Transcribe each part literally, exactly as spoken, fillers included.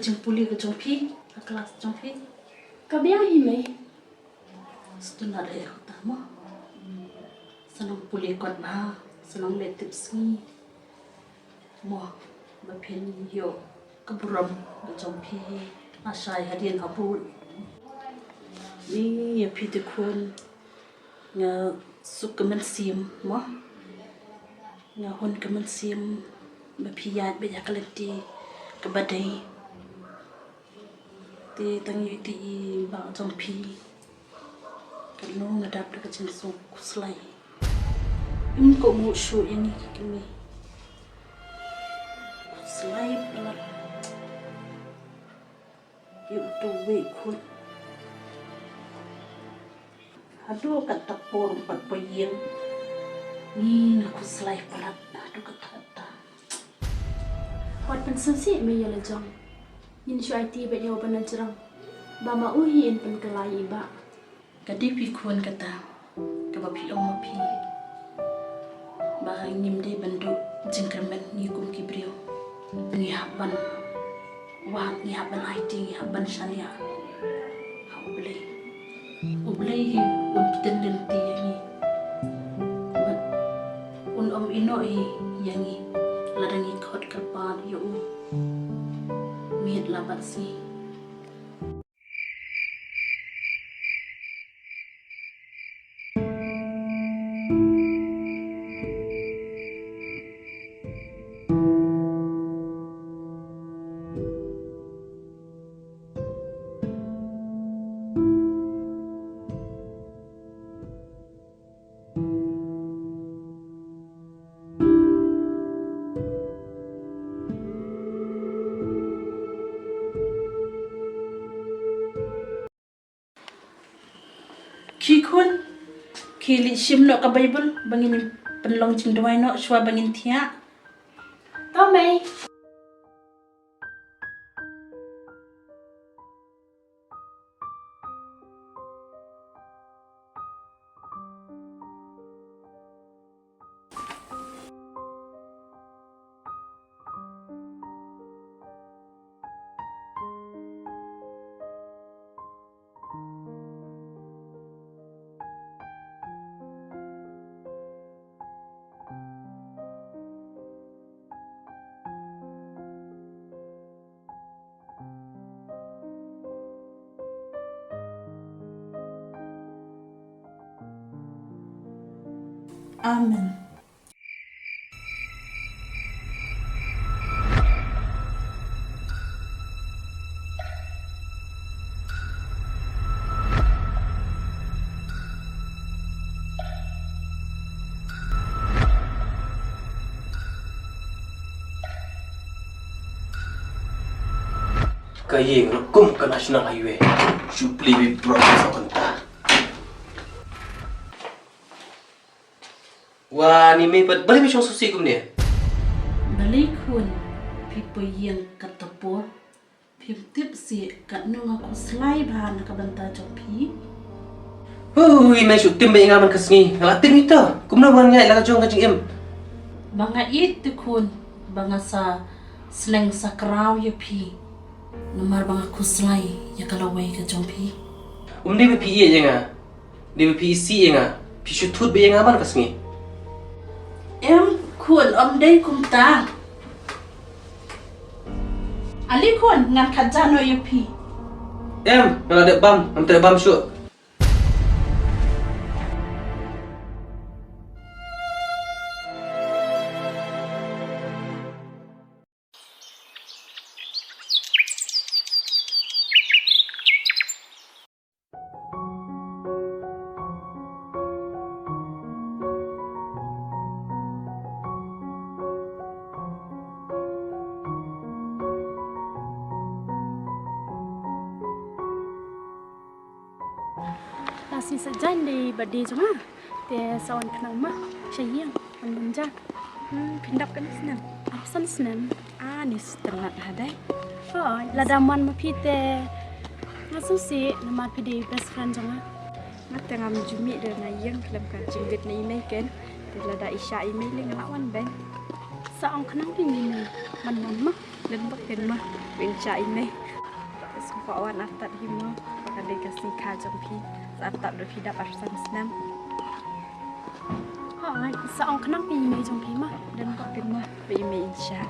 Jingpule ka jong phi, ka klas jong phi. Ka biang hi mei. Sdang da ïa kata mo. Sa nang pule kot bha, sa nang leh tipsngi. Mo, ba phin ïoh ka burom ka jong phi lashai hadien habud. Ni ïa phi te khun, nga suk ka mynsiem mo. Nga hun ka mynsiem ba phi ïaid beit ha ka lynti kaba dei. Te tang ïa iti i bah jong phi. Katno nga dap da ka jingsngewkhuslai. Ym ko nguh shuh ïa ngi ki kmie. Khuslai palat. Ïa uto uwei khun. Haduh katta por pat poi ïing. Ngi nga khuslai palat haduh katta katta. Wat pynsngewsih me ïa la jong. Ngin shu aiti bad ïa u ba na jrong. Ba ma u hi in pynkylla ïa i bah. Ka dei phi khun kata kaba phi ong ma phi ba ngim dei ban duh jingkyrmen ngi kum ki briew. Ngi hap ban wad, ngi hap ban aiti, ngi hap ban shaniah ha U Blei. U Blei hi un pynlynti ïa ngi. Bad un ym ïehnoh hi ïa ngi lada ngi khot kyrpad ïa u. Miet la bad sngi. Ki khun, ki leit shim noh ka Baibl ba ngin pynlong jingduwai noh shuwa ba ngin thiah. To mei. Amen. Ka ïing rukom ka National Highway. Shu plie bro sa kanta. Wa ni me pat bali me shong susi kumne. Bali khun, phi poi ïing katta por. Phim tip sih katno nga khuslai bha na ka bynta jong phi. Hui, me shu tim bad nga man ka sngi. Nga la tim ito. Kumno ban ngai la ka jong ka jingim. Ba nga ïeit te khun, ba nga sa sneng sa kraw ïa phi. Namar ba nga khuslai ïa ka lawei ka jong phi. Um dei ba phi ïeit ïa nga. Dei ba phi isih ïa nga, phi shu thut beit ïa nga man ka sngi. Em khun, ym dei kumta. Ali khun, ngan khat ja noh ïa phi. Em, nga la dep bam, ngam treh bam shuh. Lashai sa jan dei birthday jong nga. Te sa wan khnang ma sha ïing, wan bynja. Hmm, phin dap katno snem? Arphew san snem. Ah, ni styrnat ha dei. Hooid, lada man ma phi te nga sngewsih namar phi dei best friend jong nga. Nga te ngam ju mih da na ïing khlem ka jingbit na i mei ken. Te lada i shah i mei lei nga la wan beiñ. Sa ong khnang phi mei, man wan ma. Lem bak ken ma. Pynshai i mei. Sngewbha wan artat hi mo. Ba ka dei ka sngi kha jong phi. Sa artat da phi dap arphew san snem. Ha, sa ong khnang phi i mei jong phi ma. Dan ko phi mo. Phi i mei in sha.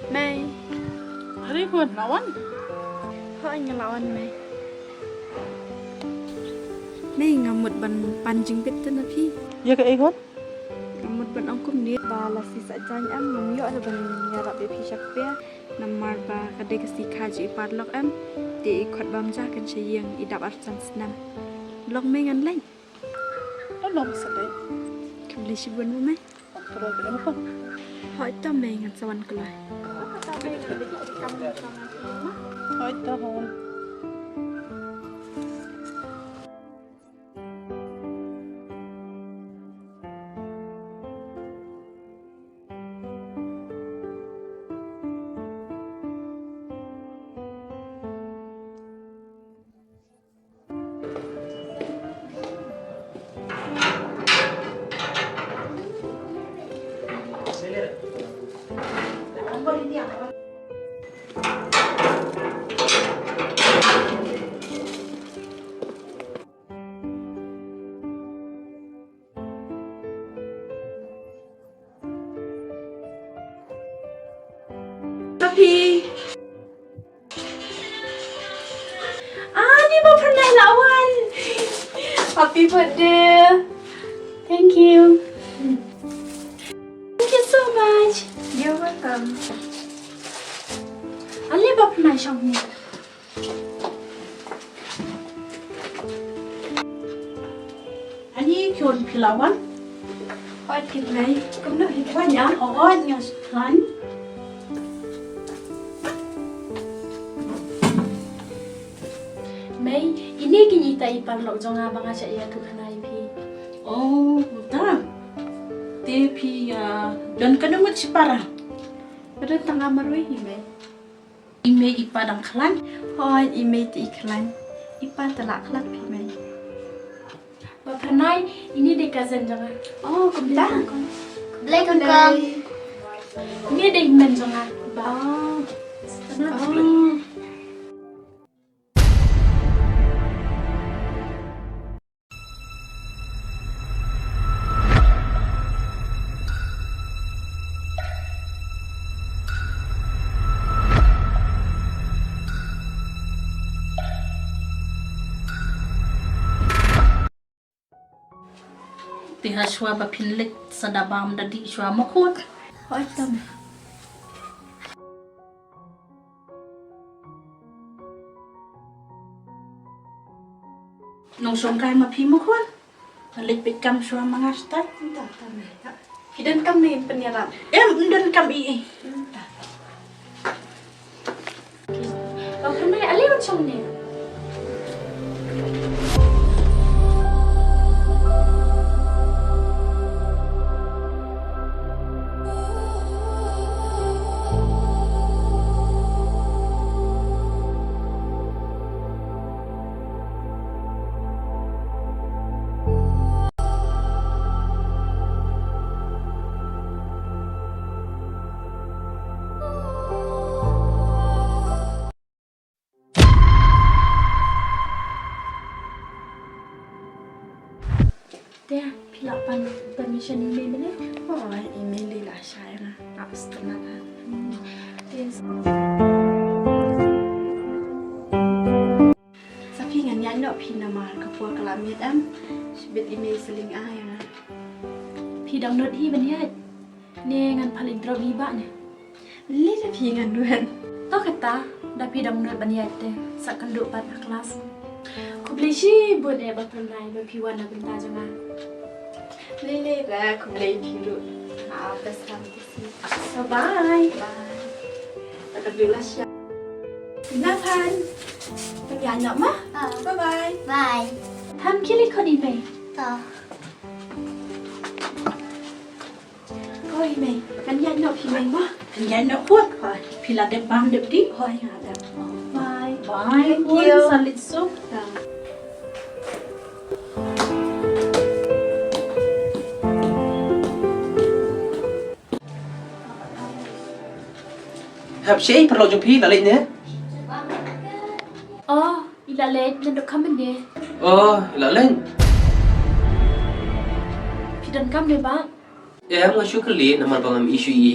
Mei. Hari ko na wan? Hooid nga la wan mei. Mei nga mut ban pan jingbit te na phi. Ïa kaei ko? Nga mut ban ong kumne ba la shisha jan em ngam ïoh ban ïarap ïa phi sha kper. Namar ba ka dei ka sngi kha jong i paralok em. Te i khot bam ja kan sha ïing i dap arphew san snem. Long mei ngan leit. To long sa dei. Khublei shibun mo mei. Hooid to mei ngan sa wan kloi. Hooid to hooid. Happy. Ah, ni ba pernah lawan. Happy birthday. Thank you. Thank you so much. You're welcome. Ali ba pernah shong ni. Ani khun phi la wan? Hooid kit mei. Kumno hi kit wan ya? Hooid nga sngewkhlaiñ. Mei, ini kine kita i paralok jong nga ba nga shah ïathuh khana ïa phi. Oh, ta. Te phi, ah, don katno ngut shipara? Ka don tang nga marwei hi mei. I mei i pa dang khlaiñ? Hooid, i mei te i khlaiñ. I pa te la khlad phi mei. Ba Phyrnai, ini dei cousin jong nga. Oh, kumta. Blei kong kong. Ini dei hynmen jong nga. Ba. Oh. Oh. Te ha shuwa ba phin leit sa da bam da dih shuwa ma khun. Hooid tam. Nongshong kai ma phi ma khun. Ka leit beit kam shuwa ma nga stad. Nta ta me ta. Phi don kam ne pynïarap? Em, don kam i i. Nta. Ba pynai ale wan shong ne. Te, phi la pan permission i mei mynne? Oh, i mei lei la shai nga. Nga sngewtynnat ha. Te, sa phi ngan ïaid noh phi namar ka por ka la miet em. Shibit i mei sling ai ïa nga. Phi dang nud hi ban ïaid? Ne ngan phah leit drop i bah ne? Lei da phi ngan wan. To kata, da phi dang nud ban ïaid te, sa kynduh pat ha klas. Khublei shibun eh ba Phyrnai ba phi wan na bynta jong nga. Lei lei da khublei phi ruh. Ah, best time to see. So bye. Bye. Ka kynduh la sha. Nathan. Pynïaid noh ma. Ah. Bye bye. Bye. Than khie leit khot i mei. Oi mei, ngan ïaid noh phi mei mo. Ngan ïaid noh kut. Hoi. Phi la dep bam dep dih. Hoi nga dep. Bye. Bye. Thank you. Sa leit suk. Hap shi paralok jong phi la leit ne? Oh, i la leit, ngan dok kham mynne. Oh, i la leit. Phi donkam ne bah? Em, nga shu kylli namar ba ngam issue i.